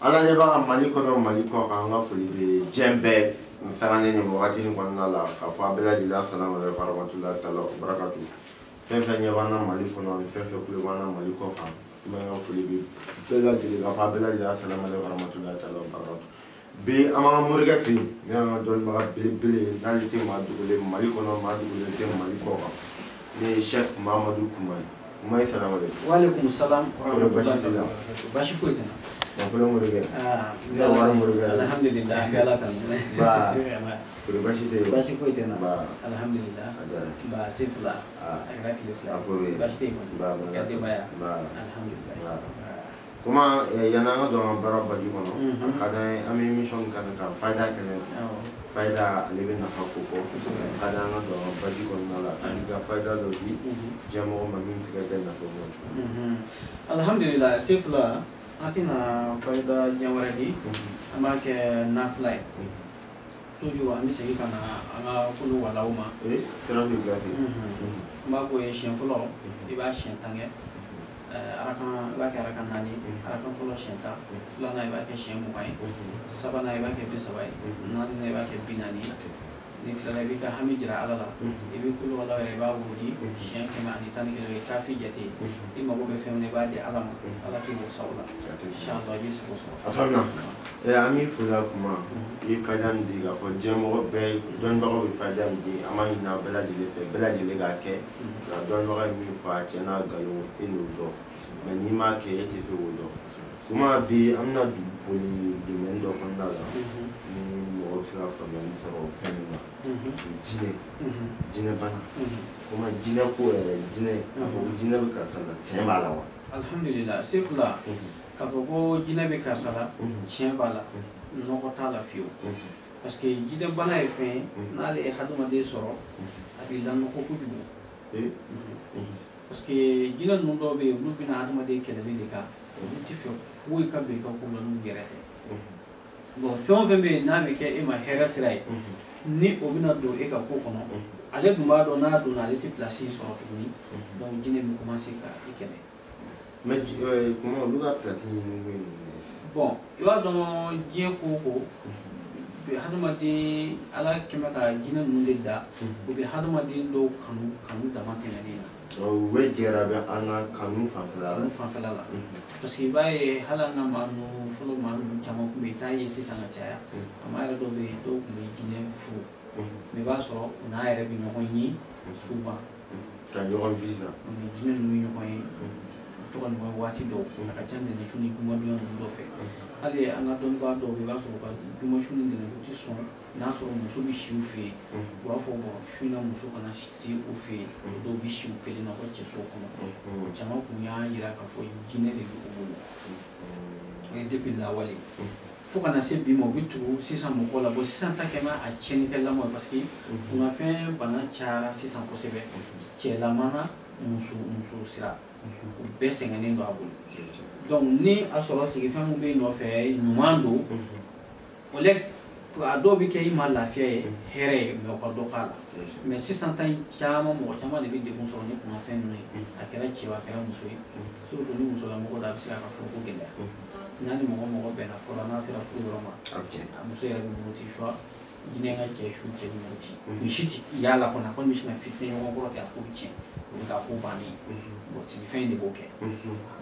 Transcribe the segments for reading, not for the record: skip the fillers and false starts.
Ala ɲɛ b'a Mali kɔnɔ, Mali kɔ kan, an ka foli bɛ diɲɛ bɛɛ nin sanganen nin wagati nin kɔnɔna la k'a fɔ a bɛɛ lajɛlen assalamu alaikum warahmatullahi taala wabarakatuh. Fɛn fɛn ɲɛ b'an na Mali kɔnɔ ani fɛn fɛn kulo b'an na Mali kɔ kan, n bɛ n ka foli bɛ bɛɛ lajɛlen k'a fɔ a bɛɛ lajɛlen assalamu alaikum warahmatullahi taala wabarakatuh. Bi an b'an ka morikɛ fɛ yen, ne y'an ka dɔnnibaga belebele ye, n'ale tɛ maa dogolen Mali kɔnɔ, maa dogolen tɛ Mali kɔ kan, ne ye Cheikh Mahamadu Kuma ye. Kuma ye, salamu alaikum. Wa alaikum salam. Kɔrɔ baasi t'i la? Baasi foyi tɛ n na. Nafolo morikɛ. Ah, Ne wari morikɛ. Alhamdulillah, an bɛ Ala tanu. Ba. Kɔrɔ baasi tɛ yen? Baasi foyi tɛ n na. Ba. Alhamdulillah. A diyara n ye. Ba se fila. Ah. A kɛra tile 2 A ye. ko bɛ yen. Baasi tɛ yen kɔni. Ba. I ka denbaya? Ba. Alhamdulillah. Ba. Kuma yan'an ka don an ka baara baju kɔnɔ, Mhm. a ka d'an ye an bɛ émission min kɛnɛ kan, fayida kɛnɛ. Awɔ. Fayida ale bɛ nafa ko fɔ. Kosɛbɛ. A ka d'an ka don an ka baji kɔnɔna la, an ka fayida dɔ di Mhm. diɲɛmɔgɔ ma min bɛ se ka kɛ nafa ye cogo min. Mhm. Alhamdulillah, se 2, an tɛna fayida diɲɛ wɛrɛ di. An b'a kɛ nafila ye. Toujours an bɛ segin ka na an ka kolo walaw ma. Ee, sira bɛ gilasi. Mhm. N b'a k'o ye siɲɛ fɔlɔ, i b'a siɲɛ 10 kɛ. Arakan, i b'a kɛ arakan 4, arakan fɔlɔ siɲɛ 10, filanan i b'a kɛ siɲɛ 20 ye, sabanan i b'a kɛ 30 ye, naaninan i b'a kɛ 40 ye. N'i tilala, i b'i ka hami jira Ala la, i bɛ kolo wala yɛrɛ, i b'a wurudi siɲɛ 111, o ye kafi jate ye. I mago bɛ fɛn min na, i b'a di Ala ma, Ala k'i wasa o la. Inshallah, i b'i sago sɔrɔ. A faamuna. An b'i fo la kuma. I ye fayida min di k'a fɔ diɲɛmɔgɔ bɛɛ, dɔnnibagaw bɛ fayida min di, an b'a ɲini a bɛɛ lajɛlen fɛ, bɛɛ lajɛlen k'a kɛ. Nka dɔnnibaga ye min fɔ, a tiɲɛ n'a nkalon, e n'o dɔn. Mais n'i m'a kɛ, e tɛ se k'o dɔn. Kuma bi an bɛna boli domaine dɔ kɔnɔna la, ni mɔgɔ bɛ se ka faamuyali sɔrɔ fɛn min na. Jinɛ, jinɛ bana. Kuma jinɛ ko yɛrɛ, jinɛ, k'a fɔ ko jinɛ bɛ karisa la, tiɲɛ b'a la wa? Alhamdulillah, se 2, k'a fɔ ko jinɛ bɛ karisa la, tiɲɛ b'a la, nɔgɔ t'a la fiyewu. Parce que jinɛ bana ye fɛn ye, n'ale ye hadamaden sɔrɔ, a b'i lanɔgɔ kojugu. Ee. Parce que jinɛ ninnu dɔw bɛ yen, olu bɛna hadamaden kɛlɛli de kan, olu tɛ fɛ foyi ka don i ka ko la n'u yɛrɛ tɛ. Bon, fɛn o fɛn bɛ yen n'a bɛ kɛ e ma hɛrɛ sira ye, ni o bɛna don e ka ko kɔnɔ, ale dun b'a dɔn n'a donna, ale tɛ place sɔrɔ tuguni. Donc jinɛ bɛ commencer ka i kɛlɛ. Mais kuma olu ka place ɲini ko ye nin ye. Bon, i b'a dɔn diɲɛ ko o ko, hadamaden Ala kɛmɛ ka jinɛ ninnu de da, u bɛ hadamaden dɔw kanu kanu dama tɛmɛnen na. U bɛ jɛra bɛ an ka kanu fanfɛla la. Kanu fanfɛla la. Parce que i b'a ye hali an ka maa ninnu fɔlɔ, maa ninnu caman tun bɛ yen, i t'a ye sisan ka caya. A maa yɛrɛ dɔw bɛ yen, dɔw tun bɛ jinɛ furu. Mais i b'a sɔrɔ u n'a yɛrɛ bɛ ɲɔgɔn ye souvent. Ka ɲɔgɔn visa. U ni jinɛ ninnu bɛ ɲɔgɔn ye. U to ka ɲɔgɔn ye waati dɔw, a ka ca ntɛnɛnsu ni jumadonya ninnu dɔ fɛ. Hali an ka dɔnnibaa dɔw bɛ yen, i b'a sɔrɔ u ka jumasu ni ntɛnɛnsu tɛ sɔn n'a sɔrɔ muso bɛ si u fɛ yen. U b'a fɔ bon, su in na muso kana si u fɛ yen. Dɔw bɛ si u kelen na u ka cɛso kɔnɔ. Caman kun y'a jira k'a fɔ jinɛ de bɛ u bolo. O ye depuis lawale. Fo kana se bi ma, u bɛ tugu sisan mɔgɔw la. Bon, sisan ta kɛ a tiɲɛnikɛlama ye, parce que kunnafɛn bana cayara sisan kosɛbɛ. Cɛlamana, muso muso sira, u bɛɛ sɛgɛnnen don a bolo. Donc ni a sɔrɔ sigifɛn min bɛ nɔfɛ ɲuman don, o lɛ a dɔw bɛ kɛ i ma lafiya ye, hɛrɛ ye, mais u ka dɔ k'a la. Mais sisan ta in caman, mɔgɔ caman de bɛ degun sɔrɔ ni kunnafɛn ninnu ye. A kɛra cɛ o, a kɛra muso ye. Surtout ni musolamɔgɔ don, a bɛ se k'a ka furuko gɛlɛya. N'a ni mɔgɔ mɔgɔ bɛnna fɔlɔ, n'a sera furu yɔrɔ ma, A bɛ tiɲɛ. a muso yɛrɛ bɛ muruti, soit jinɛ ka cɛ su, cɛ bɛ muruti. Nin si ti y'a la kɔni, a kɔni bɛ sin ka fitinɛ ɲɔgɔn kɔrɔ ten, a ko bɛ tiɲɛ. O bɛ k'a ko bannen ye. Bon, sigifɛn in de b'o kɛ.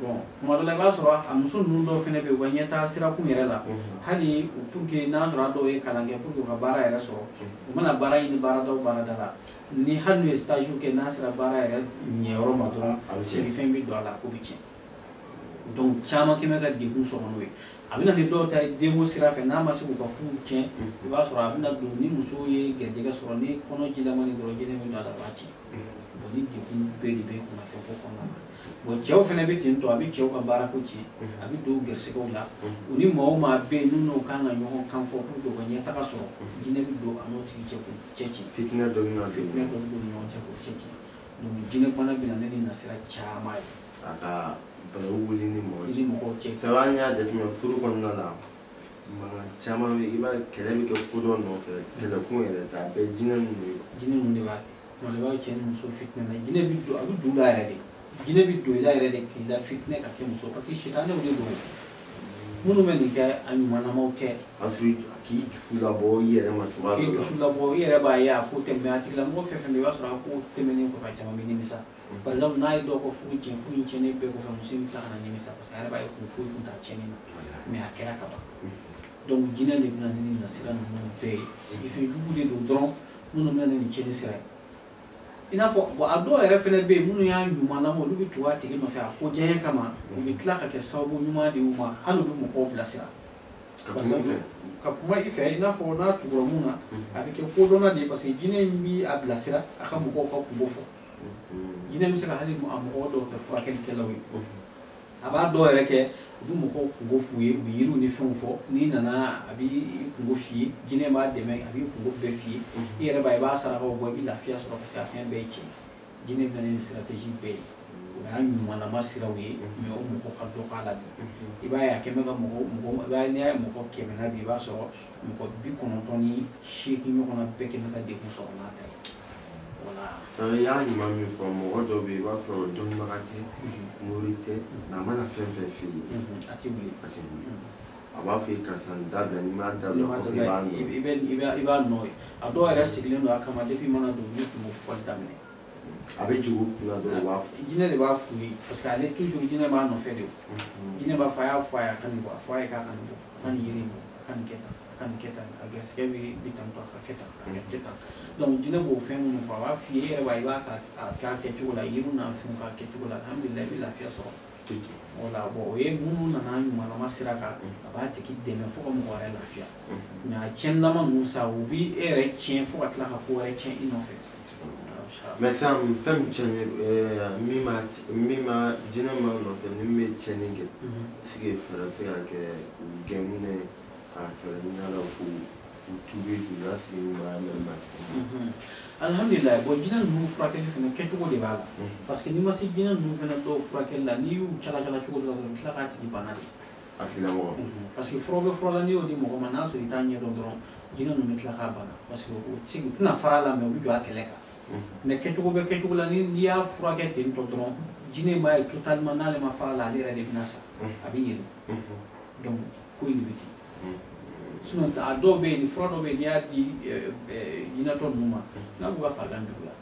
Bon, tuma dɔ la, i b'a sɔrɔ a muso ninnu dɔw fana bɛ yen, u ka ɲɛtaa sirakun yɛrɛ la, hali pour que n'a sɔrɔ a dɔw ye kalan kɛ pour que u ka baara yɛrɛ sɔrɔ, u mana baara ɲini baarada o baarada la, ni hali n'u ye stage kɛ, n'a sera baara yɛrɛ ɲɛyɔrɔ ma dɔrɔn, A bɛ tiɲɛ. sigifɛn bɛ don a la, a ko bɛ tiɲɛ. Donc caman kɛmɛ ka degun sɔrɔ n'o ye. A bɛ na ni dɔw ta ye denko sira fɛ, n'a ma se k'u ka furu tiɲɛ, i b'a sɔrɔ a bɛna don ni muso ye garijɛgɛ sɔrɔ, ni kɔnɔ jilama ni dɔrɔn, jinɛ bɛ don a la, a b'a tiɲɛ. Bon, ni degun bɛɛ de bɛ kunnafɛn ko kɔnɔna na. Bon, cɛw fana bɛ ten tɔ, a bɛ cɛw ka baara ko tiɲɛ, a bɛ don gɛrisigɛw la. U ni maa o maa bɛ yen, n'u n'o kan ka ɲɔgɔn kan fɔ pour que u ka ɲɛtaga sɔrɔ, jinɛ bɛ don a n'o tigi cɛ k'o cɛ tiɲɛ. Fitinɛ dɔ bɛ na don. Fitinɛ dɔ bɛ don u ni ɲɔgɔn cɛ k'o cɛ tiɲɛ. Donc jinɛ bana bɛ na ne ni nasira caman ye. A ka balawu wuli ni mɔgɔ I cɛ. ni mɔgɔw cɛ. Sabu an y'a jateminɛ furu kɔnɔna la, mankan caman bɛ, i b'a ye kɛlɛ bɛ kɛ ko dɔ nɔfɛ, kɛlɛkun yɛrɛ tɛ, a bɛɛ jinɛ ninnu de ye. Jinɛ ninnu de b'a kɛ. Tuma dɔ la, i b'a ye cɛ ni muso fitinɛ na, jinɛ bɛ don, a bɛ don u la yɛrɛ de. Jinɛ bɛ don i la yɛrɛ de k'i la fitinɛ ka kɛ muso, parce que sitanɛw de don. Minnu bɛ nin kɛ a ɲumanlamaw tɛ. A sɔrɔ k'i dusu labɔ i yɛrɛ ma cogoya dɔ la. K'i dusu labɔ i yɛrɛ b'a ye a ko tɛ mais a tigilamɔgɔ fɛn fɛn bɛ yen i b'a sɔrɔ a ko tɛmɛnen kɔfɛ a caman bɛ nimisa. Par exemple n'a ye dɔw ka furu tiɲɛ, furu in tiɲɛnen bɛɛ kɔfɛ muso in bɛ tila ka na nimisa parce que a yɛrɛ b'a ye kun foyi kun t'a tiɲɛni na mais a kɛra ka ban. Donc jinɛ de bɛ na ni nin nasira ninnu bɛɛ ye. Sigifɛn jugu de don dɔrɔn minnu bɛ na ni nin tiɲɛni sira ye. I n'a fɔ bon a dɔw yɛrɛ fɛnɛ bɛ yen minnu y'a ɲumanlama olu bɛ tugu a tigi nɔfɛ a ko diyaɲɛ kama u bɛ tila ka kɛ sababu ɲuman de y'u ma hali u bɛ mɔgɔw bilasira. Ka kuma i fɛ i n'a fɔ n'a tugura mun na a bɛ kɛ kodɔnna de ye parce que jinɛ in bɛ a bilasira a ka mɔgɔw ka kungo fɔ. Jinɛ bɛ se ka hali a mɔgɔ dɔw kɛ furakɛlikɛlaw ye. A b'a dɔw yɛrɛ kɛ u bɛ mɔgɔw kungo f'u ye u bɛ yiriw ni fɛnw fɔ n'i nana a b'i kungo f'i ye jinɛ b'a dɛmɛ a b'i kungo bɛɛ f'i ye i yɛrɛ b'a ye i b'a sarakaw bɔ i bɛ lafiya sɔrɔ parce que a fɛn bɛɛ ye tiɲɛ jinɛ bɛ na ni stratégie bɛɛ ye o y'a ɲumanlama siraw ye mais o mɔgɔ ka dɔ k'a la bi i b'a ye a kɛn bɛ ka mɔgɔ i b'a ye n'i y'a ye mɔgɔ 100 na bi i b'a sɔrɔ mɔgɔ 98 ɲɔgɔnna bɛɛ kɛn bɛ ka degun sɔrɔ n'a ta ye. Voilà. I y'a ɲuman min fɔ mɔgɔ dɔw bɛ yen i b'a sɔrɔ dɔnnibaga tɛ mori tɛ mais a mana fɛn fɛn f'i ye a tɛ wuli a tɛ wuli a b'a fɔ i ye karisa nin dabila n'i m'a dabila kɔfɛ i b'a nɔ ye i b'a nɔ ye a dɔw yɛrɛ sigilen don a kama depuis i mana don u bɛ kungo fɔli daminɛ a bɛ jigin u kunna dɔrɔn u b'a fɔ jinɛ de b'a f'u ye parce que ale toujours jinɛ b'a nɔfɛ de jinɛ b'a fɔ a y'a fɔ a ye a ka nin bɔ a fɔ a ye k'a ka nin bɔ a ka nin yiri in bɔ a ka nin kɛ tan a ka nin kɛ tan a garisigɛ bɛ tan tɔ a ka kɛ tan a ka kɛ tan donc jinɛ b'o fɛn minnu fɔ a b'a f'i ye e yɛrɛ b'a ye i b'a k'a kɛcogo la yiriw n'a fɛnw k'a kɛcogo la alhamdulilayi i bɛ lafiya sɔrɔ. Voilà bon o ye minnu nana ɲumanlama sira kan a b'a tigi dɛmɛ fo ka mɔgɔ wɛrɛ lafiya mais a tiɲɛnilama ninnu sa u b'i e yɛrɛ tiɲɛ fo ka tila ka ko wɛrɛ tiɲɛ i nɔfɛ. Mais sisan fɛn min tiɲɛnen min ma jinɛ ma nɔfɛ ni min bɛ tiɲɛni kɛ est ce que fɛɛrɛ tɛ se ka kɛ k'u gɛn minɛ ka fɛɛrɛ ɲini a la k'u tubi k'u lasigi ɲumanya ma cogo min. Alhamdulilayi bon jinɛ ninnu furakɛli fana kɛcogo de b'a la parce que n'i ma se jinɛ ninnu fana dɔw furakɛli la n'i y'u cala cala cogo dɔ la dɔrɔn i bɛ tila k'a tigi bana de. A tigilamɔgɔ. Parce que fura bɛ fura la n'i y'o di mɔgɔ ma n'a sɔrɔ i t'a ɲɛdɔn dɔrɔn jinɛ ninnu bɛ tila k'a bana parce que u tɛna fara a la mais u bɛ jɔ a kɛlɛ kan. Mais kɛcogo bɛ kɛcogo la n'i y'a furakɛ ten tɔ dɔrɔn jinɛ b'a ye totalement n'ale ma fara a la ale yɛrɛ de bɛna sa a bɛ yɛlɛ donc ko in de bɛ ten. Sinon a dɔw bɛ yen ni fura dɔw bɛ yen n'i y'a di jinɛtɔ ninnu ma n'a b'u ka farigan juguya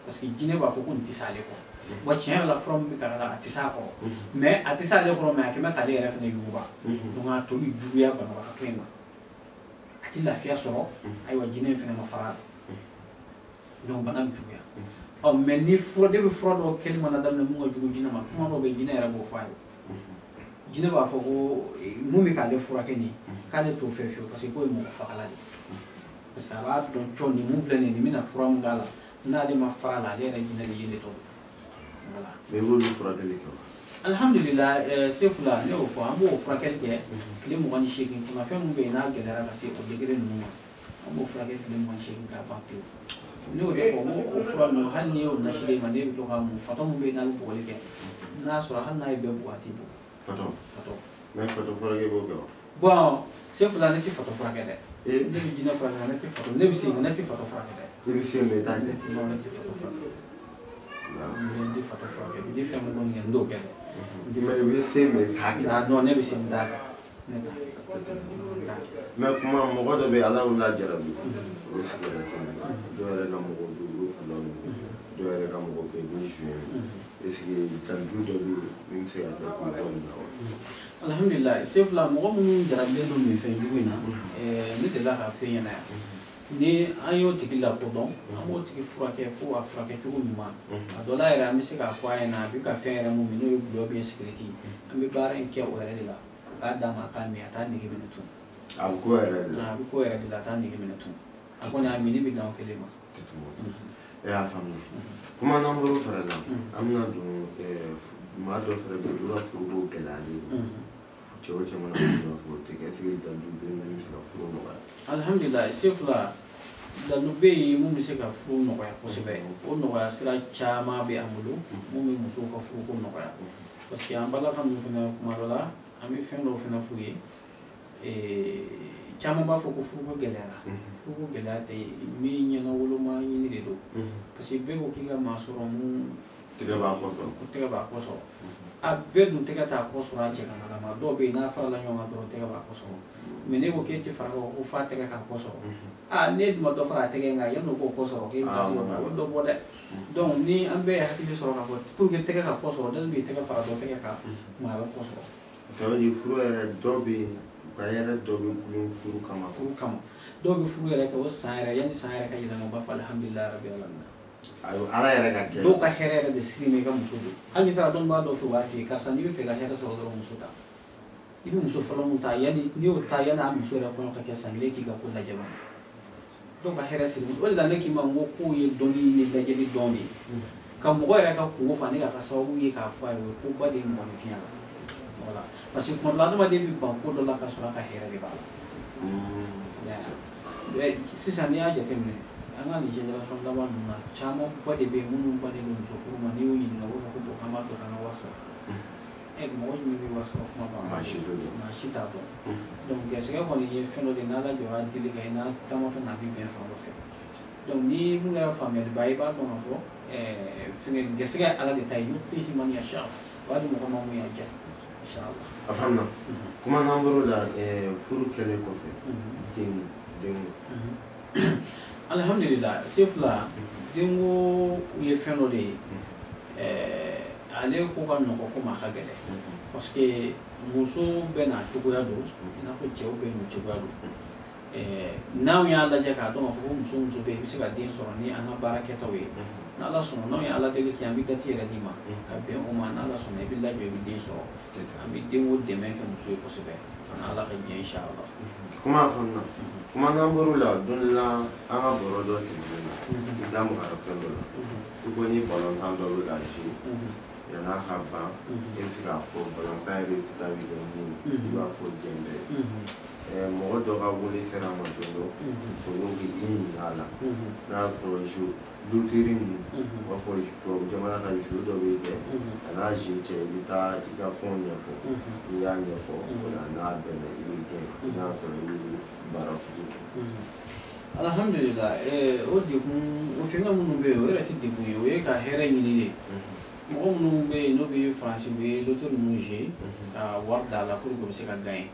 parce que jinɛ b'a fɔ ko nin tɛ s'ale kɔrɔ wa tiɲɛ yɛrɛ la fura min bɛ k'a la a tɛ s'a kɔrɔ mais a tɛ s'ale kɔrɔ mais a kɛ bɛ k'ale yɛrɛ fana yuguba donc a tɔ bɛ juguya banabagatɔ in ma a tɛ lafiya sɔrɔ ayiwa jinɛ in fana ma fara a la donc bana bɛ juguya ɔ mais ni fura de bɛ fura dɔw kɛli mana daminɛ mun ka jugu jinɛ ma kuma dɔw bɛ yen jinɛ yɛrɛ b'o fɔ a ye. Jinɛ b'a fɔ ko mun bɛ k'ale furakɛ nin k'ale t'o fɛ fiyewu parce que k'o ye mɔgɔ fagala de ye parce que a b'a dɔn cɔ nin mun filɛ nin ye nin bɛna fura mun k'a la n'ale ma fara a la ale yɛrɛ jinɛ de ye de tɔ voilà. Mais i b'olu furakɛli kɛ wa? Alhamdulilayi Sefula ne y'o fɔ an b'o furakɛli kɛ tile 28 kɔnɔ fɛn min bɛ yen n'a gɛlɛyara ka se o degré ninnu ma an b'o furakɛ tile 28 k'a ban pewu. Ne y'o de fɔ n ko o fura ninnu hali n'i y'o nasilen ma n'e bɛ to k'a mun fatɔ min bɛ yen n'a bɛ bugɔli kɛ n'a sɔrɔ hali n'a ye bɛɛ bugɔ a tɛ bugɔ. Fatɔ. Fatɔ. Mais fatɔ furakɛ b'o kɛ wa? Bon Sefula ne tɛ fatɔ furakɛ dɛ. Ne bɛ jinɛ furakɛ ne tɛ fatɔ ne bɛ se ne tɛ fatɔ furakɛ dɛ. I bɛ se mais i t'a kɛ. Non ne tɛ fatɔ furakɛ. Ne tɛ fatɔ furakɛ n tɛ fɛn min kɔni kɛ n t'o kɛ dɛ. Mais i bɛ se mais i t'a kɛ. Non ne bɛ se n t'a kɛ ne t'a kɛ. Mais kuma mɔgɔ dɔ bɛ yen Ala y'u lajarabi o bɛ sigɛrɛti min dɔw yɛrɛ ka mɔgɔw bɛ yen u bɛ gulɔ min dɔw yɛrɛ ka mɔgɔw bɛ yen u bɛ joint min est ce que janju dɔ bɛ yen min bɛ se ka kɛ k'u bɔ nin na wa? Alhamdulilayi Sefula mɔgɔ minnu jarabilen don nin fɛn jugu in na ne delila k'a f'e ɲɛna yan ni an y'o tigi lakodɔn an b'o tigi furakɛ fo a furakɛ cogo ɲuman a dɔ la yɛrɛ an bɛ se k'a fɔ a ɲɛna a bɛ ka fɛn yɛrɛ mun min n'o ye gulɔ bɛ sigɛrɛti an bɛ baara in kɛ o yɛrɛ de la a k'a d'a ma a k'a min a t'a nege minɛ tun. A bɛ ko yɛrɛ de la. A bɛ ko yɛrɛ de la a t'a nege minɛ tun a kɔni a minni bɛ dan o kelen ma. E y'a faamuya kuma n'an bolo fara la an bɛna don maa dɔ fɛnɛ bɛ yen olu ka furuko gɛlɛyalen don cɛ o cɛ mana furu fɔ o tɛ kɛ est ce que dalu bɛ yen min bɛ se ka furu nɔgɔya? Alhamdulilayi Sefula dalu bɛ yen mun bɛ se ka furu nɔgɔya kosɛbɛ o nɔgɔya sira caman bɛ an bolo mun bɛ musow ka furuko nɔgɔya parce que an balaka ninnu fana kuma dɔ la an bɛ fɛn dɔw fana f'u ye caman b'a fɔ ko furuko gɛlɛyara furuko gɛlɛya tɛ min ɲɛna woloma ɲini de don parce que bɛɛ ko k'i ka maa sɔrɔ mun tɛgɛ b'a kɔ sɔrɔ ko tɛgɛ b'a kɔ sɔrɔ a bɛɛ dun tɛgɛ t'a kɔ sɔrɔ a cɛ ka nalama Dɔw bɛ yen n'a farala ɲɔgɔn kan dɔrɔn tɛgɛ b'a kɔ sɔrɔ. Mais ne ko k'e tɛ fara ko f'a tɛgɛ k'a kɔ sɔrɔ. Aa ne dun ma dɔ fara a tɛgɛ in kan yanni o k'o kɔ sɔrɔ k'e bɛ taa se o ma, a bɛ dɔ bɔ dɛ. Donc ni an bɛɛ ye hakili sɔrɔ k'a fɔ pour que tɛgɛ ka kɔ sɔrɔ, dɔ b'i tɛgɛ fara dɔ tɛgɛ kan, kuma a bɛ kɔ sɔrɔ. Ça veut dire furu yɛrɛ dɔw bɛ yen u ka yɛrɛ dɔ bɛ gulon furu kama. Furu kama. Dɔw bɛ furu yɛrɛ kɛ o san yɛrɛ, yanni san yɛrɛ ka yɛlɛma u b'a fɔ alihamudulilayi rabi alamina. Ayiwa ala yɛrɛ ka kɛ. Dɔw ka hɛrɛ yɛrɛ de siri i ka muso don. Hali n'i taara dɔnnibaa dɔw fɛ u b'a f'i ye karisa n'i bɛ fɛ ka hɛrɛ sɔrɔ dɔrɔn muso ta. I bɛ muso fɔlɔ mun ta yanni n'i y'o ta yanni a muso yɛrɛ kɔɲɔ ka kɛ san kelen k'i ka ko lajɛ ba. Dɔw ka hɛrɛ siri o de la ne k'i ma n ko kow ye dɔnni ni lajɛli dɔn de ye. Ka mɔgɔ yɛrɛ ka kungo fa ne k'a ka sababu ye k'a fɔ a ye o ye koba de ye mɔgɔninfinya la. Voilà. Parce que tuma dɔ la adamaden bɛ ban ko dɔ la ka sɔrɔ a ka hɛrɛ de b'a la. Sisan n'i y'a jateminɛ an ka nin génération laban ninnu na camanba de bɛ yen minnu bannen don muso furu ma, n'i y'u ɲininka u b'a fɔ ko bon k'an b'a to k'an ka wari sɔrɔ. Mɔgɔ jumɛn bɛ wari sɔrɔ kuma ban? Maa si t'o dɔn. Maa si t'a dɔn. Donc gɛrɛsɛgɛ kɔni ye fɛn dɔ de ye n'Ala jɔra dili kan i n'a taamatɔ n'a bɛ bɛn fan dɔ fɛ. Donc ni mun kɛra faamuyaliba ye i b'a dɔn k'a fɔ fɛngɛ gɛrɛsɛgɛ ye Ala de ta ye, yu'tihi man yasha, o b'a di mɔgɔ ma mun y'a diya. Inshallah. A faamuna. Kuma n'an bɔr'o la furu kɛlen kɔfɛ denko. Alhamdulillah Sefula denko ye fɛn dɔ de ye ale ko ka nɔgɔ komi a ka gɛlɛn parce que muso bɛ n'a cogoya don i n'a fɔ cɛw bɛ n'u cogoya don. N'anw y'a lajɛ k'a dɔn k'a fɔ ko muso bɛ yen i bɛ se ka den sɔrɔ ni an ka baara kɛtaw ye, n'Ala sɔnna n'anw ye Ala deli kɛ an bɛ dati yɛrɛ d'i ma ka bɛn o ma, n'Ala sɔnna i bɛ lajɔ i bɛ den sɔrɔ. An bɛ denko dɛmɛ kɛ muso ye kosɛbɛ n'Ala ka diɲɛ inshallah. Kuma faamuna. Kuma n'an bɔr'o la don dɔ la an ka baro dɔ tɛmɛnen na i da magara fɛn dɔ la i ko ni balontan dɔ bɛ ka jouer yann'a ka ban e bɛ se k'a fɔ balontan yɛrɛ bɛ taa bɛ kɛ mun ye i b'a fɔ diɲɛ bɛɛ. Mɔgɔ dɔ ka wele sera a ma don dɔ olu k'i ɲininka a la n'a y'a sɔrɔ jeu loterie ninnu u b'a fɔ tubabu jamana ka jeu dɔ bɛ kɛ a n'a jeu cɛ i bɛ taa i ka fɛnw ɲɛfɔ n'i y'a ɲɛfɔ o la n'a bɛnna i bɛ gɛn n'a y'a sɔrɔ i bɛ baara sugu kɛ. Alhamdulillah o degun o fɛngɛ minnu bɛ yen o yɛrɛ tɛ degun ye, o ye ka hɛrɛ ɲini de. Mɔgɔ minnu bɛ yen n'o bɛ Faransi u bɛ loterie ninnu jouer ka wari d'a la pour que u bɛ se ka gagner.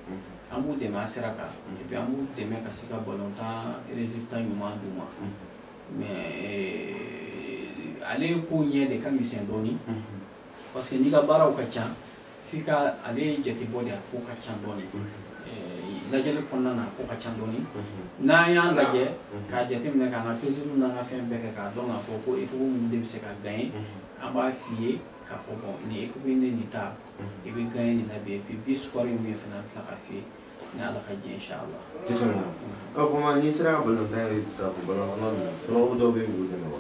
An b'u dɛmɛ a sira kan et puis an b'u dɛmɛ ka se ka balontan résultat ɲuman d'u ma. Mais ale ko ɲɛ de ka misɛn dɔɔni parce que n'i ka baaraw ka ca f'i ka ale jate bɔ de a ko ka ca dɔɔni. Lajɛli kɔnɔna na a ko ka ca dɔɔni. N'an y'a lajɛ k'a jateminɛ k'an ka peseliw n'an ka fɛn bɛɛ kɛ k'a dɔn k'a fɔ ko équipe minnu de bɛ se ka gagner, an b'a f'i ye k'a fɔ bon nin équipe in de nin ta i bɛ gagner nin na bi et puis bi score ye mun ye fana an bɛ tila k'a f'i ye ni Ala ka diɲɛ inshallah. Ɔ kuma n'i sera ka balontan yɛrɛ ta fɔ balontanna ninnu sababu dɔw bɛ yen k'u dɛmɛ wa?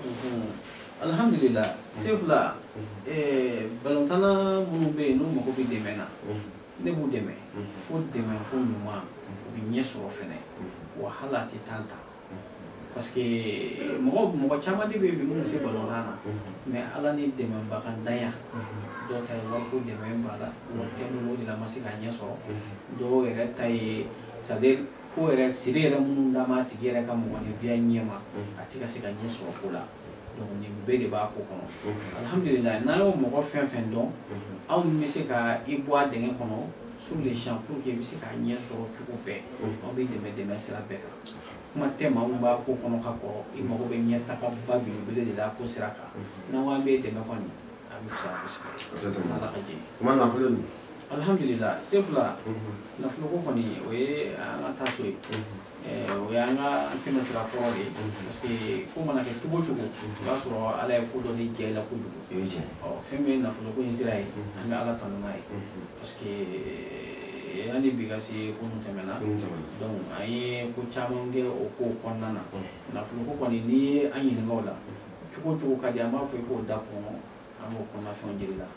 Alhamdulillah Sefula balontanna minnu bɛ yen n'u mago bɛ dɛmɛ na ne b'u dɛmɛ fo dɛmɛ ko ɲuman u bɛ ɲɛ sɔrɔ fɛnɛ wa hali a tɛ tan ta parce que mɔgɔ caman de bɛ yen bi minnu bɛ se balontan na mais Ala ni dɛmɛbagantanya dɔw ta ye wariko dɛmɛ b'a la wari tɛ n bolo o de la n ma se k'a ɲɛ sɔrɔ, dɔw yɛrɛ ta ye c'est à dire ko yɛrɛ siri yɛrɛ minnu d'an ma a tigi yɛrɛ ka mɔgɔninfinya ɲɛ ma a tɛ ka se ka ɲɛ sɔrɔ ko la. Donc nin bɛɛ de b'a ko kɔnɔ. Alhamdulillah n'an y'o mɔgɔ fɛn fɛn dɔn anw bɛ se ka i bɔ a dingɛ kɔnɔ sur les champs pour que i bɛ se k'a ɲɛ sɔrɔ cogo bɛɛ. Anw bɛ dɛmɛ sira bɛɛ kan. Kuma tɛ maa min b'a ko kɔnɔ ka kɔrɔ i mago bɛ ɲɛtagaba belebele de la ko sira kan. N'an ko an bɛ dɛmɛ kɔni a bɛ fisaya kosɛbɛ. Ala ka jɛ. Kuma nafolo dun? Alhamdulillah Sefula nafolo ko kɔni o ye an ka taa so ye. O y'an ka tɛmɛ sira kɔrɔ de ye parce que ko mana kɛ cogo o cogo i b'a sɔrɔ Ala ye ko dɔ de diya i la kojugu. Ɔ fɛn min ye nafolo ko in sira ye an bɛ Ala tanu n'a ye parce que yanni bi ka se ko min tɛmɛna donc an ye ko caman kɛ o kow kɔnɔna na. Nafolo ko kɔni n'i ye an ɲininka o la cogo o cogo ka di an b'a fɔ i k'o da kɔnɔ an b'o kɔnɔna fɛnw jiri la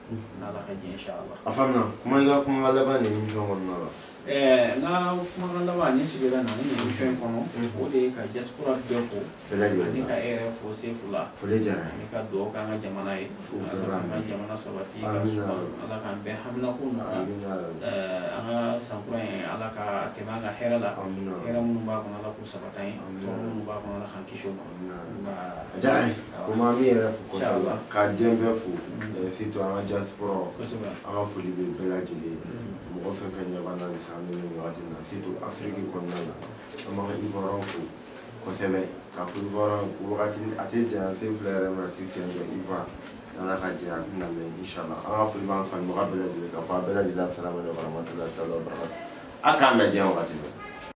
n'Ala ka diɲɛ inshallah. A faamuna. Kuma i ka kuma laban nin émission kɔnɔna la. N ka kumakan laban ni sigira na ni émission in kɔnɔ, o de ye ka diaspora bɛɛ fo, ani ka e yɛrɛ fo Sefu la, ani ka dugawu k'an ka jamana ye, Ala k'an ka jamana sabati, ka suma, Ala k'an bɛɛ haminako nɔgɔya, an ka san kura in Ala ka tɛmɛ an ka hɛrɛ la, hɛrɛ minnu b'a kɔnɔ Ala k'u sabati an ye, tɔɔrɔ minnu b'a kɔnɔ Ala k'an kisi o ma. A diyara n ye, komi an b'i yɛrɛ fo kosɛbɛ, ka diɲɛ bɛɛ fo, surtout an ka diaspora, an ka foli bɛ bɛɛ lajɛlen ye, mɔgɔ fɛn fɛn ɲɛ b'an na nin san nin wagati in na, surtout Afrique kɔnɔna la, an b'an ka Ivoirien fo kosɛbɛ, k'a fɔ Ivoirien wagati a tɛ janya sen fila yɛrɛ ma se sen jɔ Ivoire, n'Ala ka jɛ a bɛna mɛn inshallah. An ka foli b'an kanubaga bɛɛ lajɛlen k'a fɔ a bɛɛ lajɛlen assalamu alaikum warahmatullahi taala wabarakatuh. A k'an bɛn diɲɛ wagati bɛɛ.